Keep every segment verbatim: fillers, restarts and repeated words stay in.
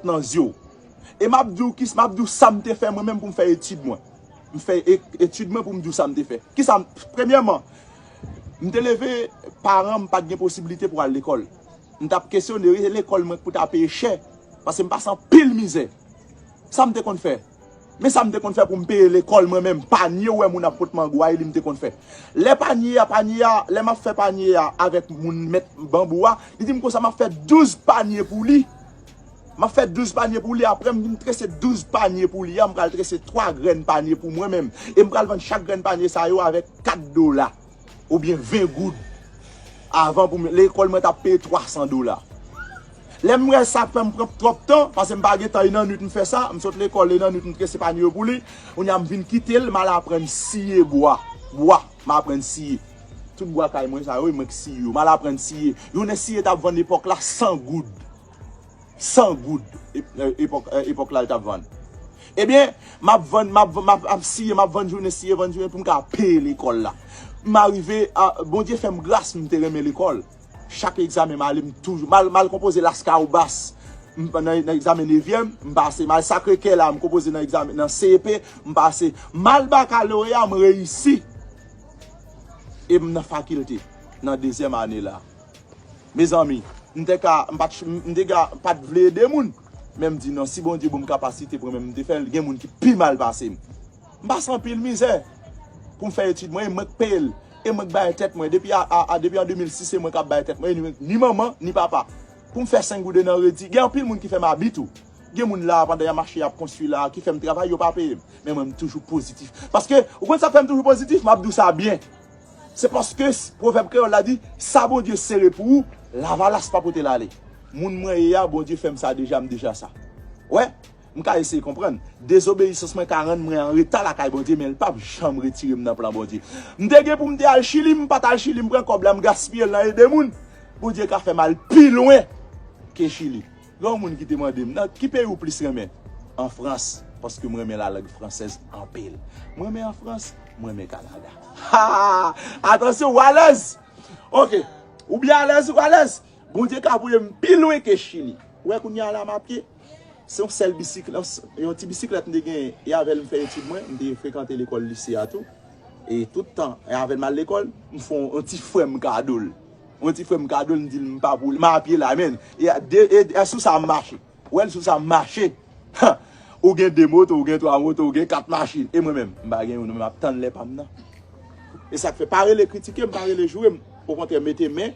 nan zye w. E m ap di w kis, m ap di w sa m te fè mwen menm pou m fè etid mwen. M fè e- etid mwen pou m di w sa m te fè. Kisa m, premyèman, m te leve, paran m pa t gen posiblite pou al lekòl. M t ap kesyone lekòl mwen pou ta peye chè, paske m pase anpil mizè. Sa m te konn fè? Men sa m te konn fè pou m peye lekòl mwen menm, panye, ou wè moun ap pot mango a, e li m te konn fè. Lè panye a, panye a, lè m ap fè panye a avèk moun mèt banbou a, li di m konsa m ap fè douz panye pou li. M ap fè douz panye pou li, apre m vin trese douz panye pou li a, m pral trese twa grenn panye pou mwen menm. E m pral vann chak grenn panye sa yo avèk kat dola oubyen ven goud. Avan pou m, lekòl mwen t ap peye twa san dola. Lè m wè sa fè m pran twòp tan, paske m pa gen tan, e nan nwit m fè sa, m sot lekòl, e nan nwit m trese panye yo pou li. Kounye a m vin kite l, m al aprann siye bwa. Bwa, m aprann siye. Tout bwa kay mwen sa yo, e mwen k siye yo. M al aprann siye. Youn siye t ap vann epòk la san goud. San goud, ep- eh, epòk, eh, epòk la l t ap vann. Ebyen, m ap vann, m ap, m ap, ap siye, m ap vann jounen, siye, vann jounen pou m ka peye lekòl la. M arive, a, Bondye fè m gras, m te renmen lekòl. Chak egzamen m ale, m toujou, m al, m al konpoze Laskawobas. M, nan, nan egzamen nevyèm, m pase. M al Sakrekè la, m konpoze nan egzamen, nan C E P, m pase. M al bakaloreya, m reyisi. E m nan fakilte, nan dezyèm ane la. Mezanmi, m te ka, m pa t, m te ka pa t vle ede moun. Men m di non, si Bondye ban m kapasite pou mwen menm m te fè l, gen moun ki pi mal pase m. M pase anpil mizè pou m fè etid mwen, e mwen k peye l. E mwen k bay tèt mwen. Depi a, a, a, depi an de mil sis, se mwen k ap bay tèt mwen, ni, ni manman, ni papa. Pou m fè senk gouden nan redi, gen anpil moun ki fè m abi tou. Gen moun la, pandan y ap mache, y ap konstwi la, ki fè m travay, yo pa peye m. Men mwen, m toujou pozitif. Paske, ou konn sa k fè m toujou pozitif? M ap di w sa byen. Se paske s- pwovèb kreyòl la di, sa Bondye sere pou ou, lavalas pa pote l ale. Moun mwen ye a, Bondye fè m sa deja, m deja sa. Wè, m ka eseye konprann. Dezobeyisans mwen ka rann mwen an reta lakay Bondye, men l p ap janm retire m nan plan Bondye. M te gen pou m te al Chili, m pa t al Chili, m pran kòb la, m gaspiye l nan ede moun. Bondye ka fè m al pi lwen ke Chili. Gen yon moun ki te mande m, nan ki peyi w plis renmen? An Frans, paske m renmen lalang fransèz anpil. M renmen an Frans, m renmen Kanada. Ha! Atansyon, ou alèz! Oke. Ou byen alèz, ou alèz. Bondye ka voye m pi lwen ke Chili. Ou wè kounye a la m ap ye. Se yon sèl bisiklèt, yon ti bisiklèt m te genyen. E avè l m fè etid mwen, m te frekante lekòl lise a tou. E tout tan, e avè l m al lekòl, m fè yon, yon ti frè m kado l. Yon ti frè m kado l, m di l m pa pou li, m a pye la, men. E, de, e, e sou sa m mache. Ou wè l sou sa m mache. Ha! Ou gen de moto, ou gen twa moto, ou gen kat machin. E mwen menm, m pa gen youn, men m ap tann lè pa m nan. E sa k fè, pa rele kritike m, pa rele joure m. Okontrè, mete men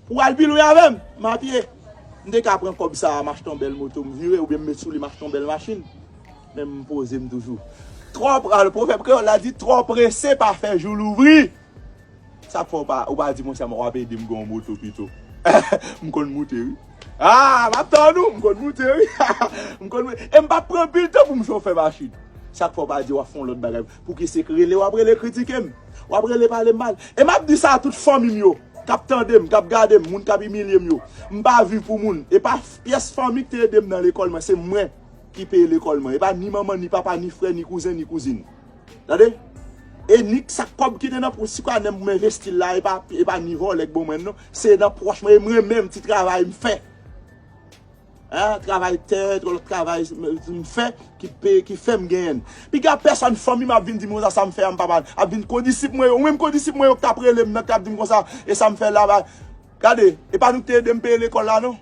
pou w al pi lwen avè m. M a pye. M te ka pran kòb sa a, m achte yon bèl moto, m vire, oubyen m met sou li, m achte yon bèl machin. Men m poze m toujou. Twò, a, pwovèb kreyòl la di, twò prese pa fè jou louvri. Sa k fè w pa, ou pa di mwen sèlman w ap ede m gen yon moto pito? M konn moute, wi. Ah, m ap tann ou, m konn moute, wi. M konn moute. E m p ap pran anpil tan pou m chofè machin. Sa k fè w pa di w ap fè yon lòt bagay? Pouki se k rele w ap rele kritike m? W ap rele pale m mal? E m ap di sa a tout fanmi m yo, k ap tande m, k ap gade m, moun k ap imilye m yo. M pa viv pou moun. E pa f- pyès fanmi k te ede m nan lekòl mwen, se mwen ki peye lekòl mwen. E pa ni manman, ni papa, ni frè, ni kouzen, ni kouzin. Tande? E ni sa kòb ki te nan pwouch si kanè m pou m envesti l la, e pa, e pa ni vòlè k ban mwen l non. Se nan pòch mwen, e mwen menm ti travay m fè. Hein, travay tè, lòt travay m fè, ki pe, ki fè m genyen l. Piga pèsòn fanmi m ap vin di m konsa sa m fè a, m pa mal. Ap vin kondisip mwen yo, ou menm kondisip mwen yo k t ap rele m nan, k t ap di m konsa, e sa m fè la, ba, gade, e pa nou k te ede m peye lekòl la non.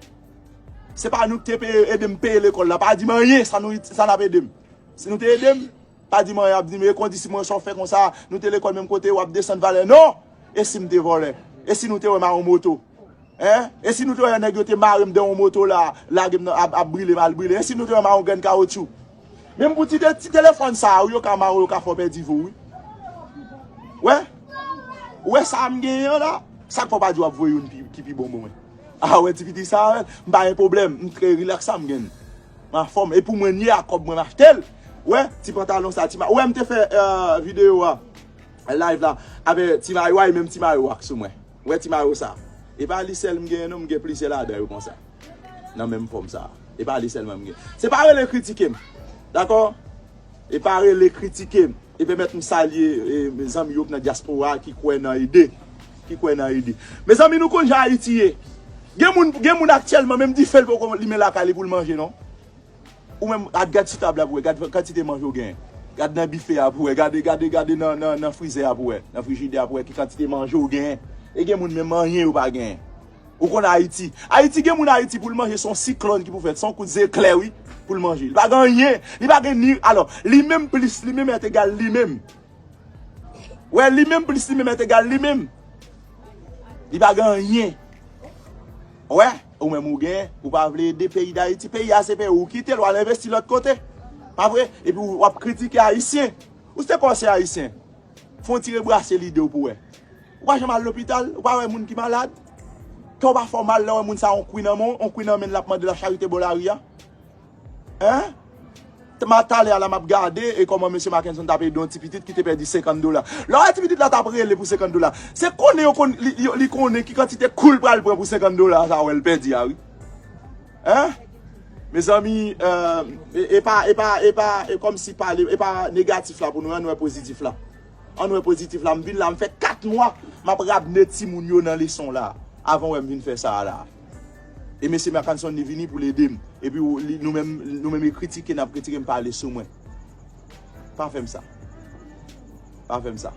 Se pa nou k te peye, ede m peye lekòl la. Pa di m anyen, sa nou, sa n ap ede m. Si nou te ede m, pa di m anyen, ap di m, e kondisip mwen sa w fè konsa, nou te lekòl menm kote, w ap desann valè. Non! E si m te vòlè? E si nou te wè m a yon moto? Hein? E si nou te wè nèg yo te mare m dan yon moto la, lage m nan, ap, ap brile m al brile? E si nou te wè m a yon grenn kawotchou? Menm pou ti, te- ti telefòn sa a, wi, yo ka mare w, yo ka fè w pèdi vi w, wi. Wè? Ou wè sa a m genyen an la? Sa k fè w pa di w ap voye youn pi- ki pi bon ban mwen? Ah, wè ti piti sa a, m pa gen pwoblèm, m trè rilaks sa m genyen. M anfòm, e pou mwen n ye a kòb mwen m achte l. Wè, ti pantalon sa, ti ma- ou wè m te fè, euh, videyo a, live la, avè ti mayo a, e menm ti mayo a k sou mwen. Ou wè ti mayo sa? E pa li sèl m genyen non, m gen plizyè ladan yo konsa. Nan menm fòm sa. E pa li sèlman m gen. Se pa rele kritike m. Dakò? E pa rele kritike m. E pèmèt m salye, e, zanmi yo k nan dyaspora a ki kwè nan ede. Ki kwè nan ede. Mezanmi, nou konn jan Ayiti ye. Gen moun, gen moun aktyèlman, menm dife l poko limen lakay li pou l manje non. Ou menm, gad, gad sou tab la pou wè, gad kantite manje w genyen. Gad nan bife a pou wè, gade, gade, gade nan, nan, nan frizè a pou wè, nan frijidè a pou wè ki kantite manje w genyen. E gen moun menm anyen yo pa genyen. Ou konn Ayiti. Ayiti gen moun Ayiti pou l manje, se yon siklòn ki pou fèt, se yon kout zeklè, wi, pou l manje. Li pa gen anyen. Li pa gen ni, alò, li menm plis li menm èt egal li menm. Wè, li menm plis li menm èt egal li menm. Li pa gen anyen. Wè, ou menm ou gen, ou pa vle ede peyi Dayiti. Peyi a se peyi ou kite l, w al envesti lòt kote. Pa vre? Epi w ap kritike Ayisyen. Ou se kò se Ayisyen. Fè yon ti rebrase lide w pou wè. Ou pa janm al lopital, ou pa wè moun ki malad. Kè w pa fè w mal lè w wè moun sa yon kwi nan men w, yon kwi nan men l, l ap mande lacharite bò lari a. Hein? Ma talè a la m ap gade e kòman mesye Mackenson t ap ede yon ti pitit ki te pèdi senkant dola. Lè w wè ti pitit la t ap rele pou senkant dola, se konnen yo konn, li, li, li konnen ki kantite kou l pral pran pou senkant dola sa wè l pèdi a, wi. Hein? Mezanmi, euh, e, e pa, e pa, e pa, e kòmsi pale, e pa negatif la pou nou, ann wè pozitif la. Ann wè pozitif la, m vin la, m fè kat mwa, m ap ramne timoun yo nan leson la, avan wè m vin fè sa a la. E mesye Mackenson li vini pou l ede m. Epi ou, li, nou menm, nou menm li kritike, n ap kritike, m pale sou mwen. Pa fè m sa. Pa fè m sa.